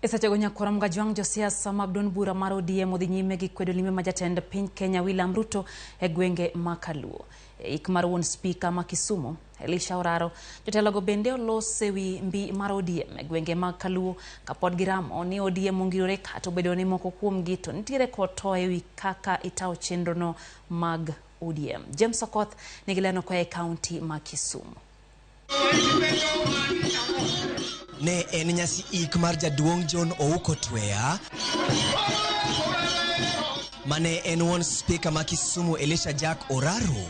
E sechego nyakwar Mgajwang' josiasa mag duond bura mar ODM odhi nyime gi kwedo limbe ma jatend piny Kenya William Ruto e gwenge ma Kaluo. E ik mar wuon spika ma Kisumu, Elisha Oraro, jotelogo bende olos e wi mbi mar ODM e gwenge mag Kaluo kapod giramo ni ODM ongirore kata obedo ni moko kuomgi to nitiere kod to e wi kaka itawo chenrono mag ODM. James Okoth nigi leno koa e kaunti ma Kisumu. Ne en nyasi ik mar jaduong' John Ouko Tweya mane en wuon spika ma Kisumu Elisha Jack Oraro.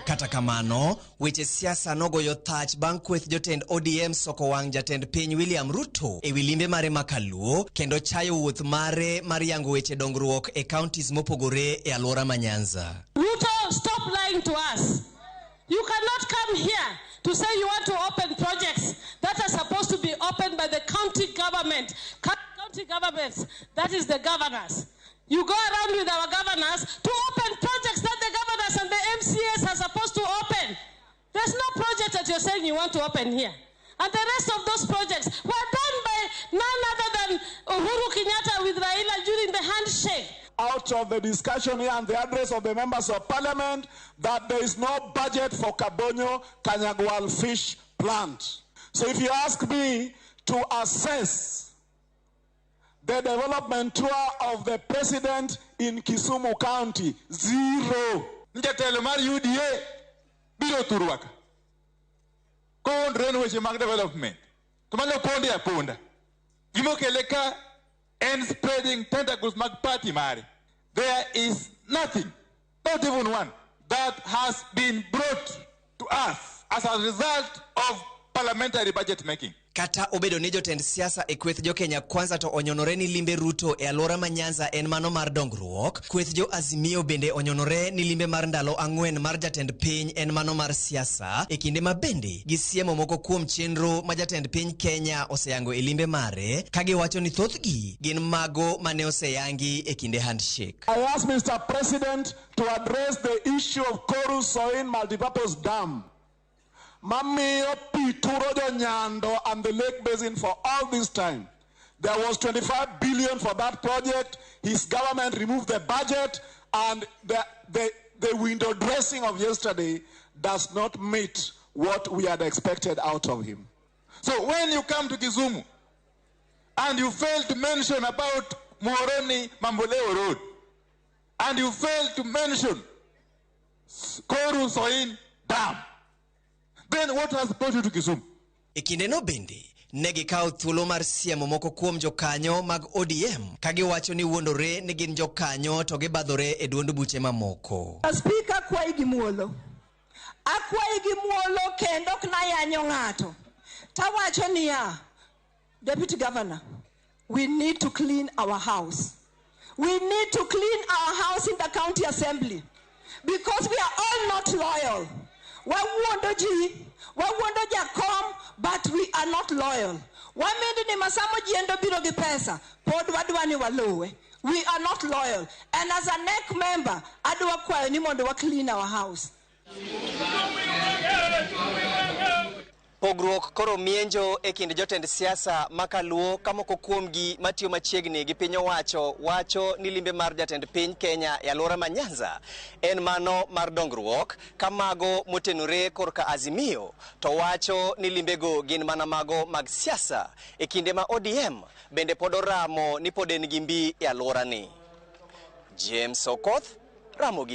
Kata kamano, weche siasa nogoyo thach bang' kweth jotend ODM soko wang' jatend piny William Ruto e wi limbe mare ma Kaluo kendo chayo wuoth mare mar yango weche dongruok e counties mopogore e alwora ma Nyanza. Ruto, stop lying to us. You cannot come here to say you want to open projects that are supposed to be opened by the county government. County governments, that is the governors. You go around with our governors to open projects that the governors and the MCAs are supposed to open. There's no project that you're saying you want to open here. And the rest of those projects were done by none other than Uhuru Kenyatta with Raila during the handshake. Out of the discussion here and the address of the members of parliament that there is no budget for Kabonyo Kanyagwal fish plant. So if you ask me to assess the development tour of the president in Kisumu County, zero. Jatelo mar UDA biro thurwa ka. Kowuondore ni weche mag development. To mano ponde aponda. Gimokele ka en spreading tentacles mag party mare. There is nothing, not even one, that has been brought to us as a result of parliamentary budget making. Kata obedo ni jotend siasa e kweth jo Kenya Kwanza to onyonore ni limbe Ruto e alwora ma Nyanza en mano mar dongruok, kweth jo Azimio bende onyonore ni limbe mar ndalo 4 mar jatend piny en mano mar siasa, e kinde ma bende gisiemo moko kuom chenro ma jatend piny Kenya oseyango e limbe mare, ka giwacho ni thothgi gin mago mane oseyangi e kinde handshake. I ask Mr. President to address the issue of Koru Soin multipurpose dam. Mamiyo pi turo jo Nyando and the lake basin for all this time. There was 25 billion for that project. His government removed the budget, and the window dressing of yesterday does not meet what we had expected out of him. So when you come to Kisumu and you fail to mention about Muhoroni Mamboleo Road, and you fail to mention Koru Soin Dam, then what has brought you to Kisumu? E kindeno bende, ne gikawo thuolo mar siemo moko kuom jokanyo mag ODM ka giwacho ni wuondore ni gin jokanyo to gibadhore e duond buche mamoko. Spika, akwayi gi muolo. Akwayi gi muolo kendo ok nayanyo ng'ato. Tawacho niya, Deputy Governor, we need to clean our house. We need to clean our house in the county assembly because we are all not loyal. Wawuondo ji, wawuondo jakom, but we are not loyal. Wamendo ni masamo jiendo biro gi pesa, pod wadwa ni waluwe. We are not loyal. And as a NEC member, adwa kwayo ni mondo wa clean our house. Pogruok koro mienjo e kind jotend siasa ma Kaluo ka moko kuomgi matiyo machiegni gi piny owacho wacho ni limbe mar jatend piny Kenya e alwora ma Nyanza en mano mar dongruok, ka mago motenore korka Azimio to wacho ni limbego gin mana mago mag siasa, e kinde ma ODM bende pod oramo ni pod en gi mbi e alworani. James Okoth, Ramogi.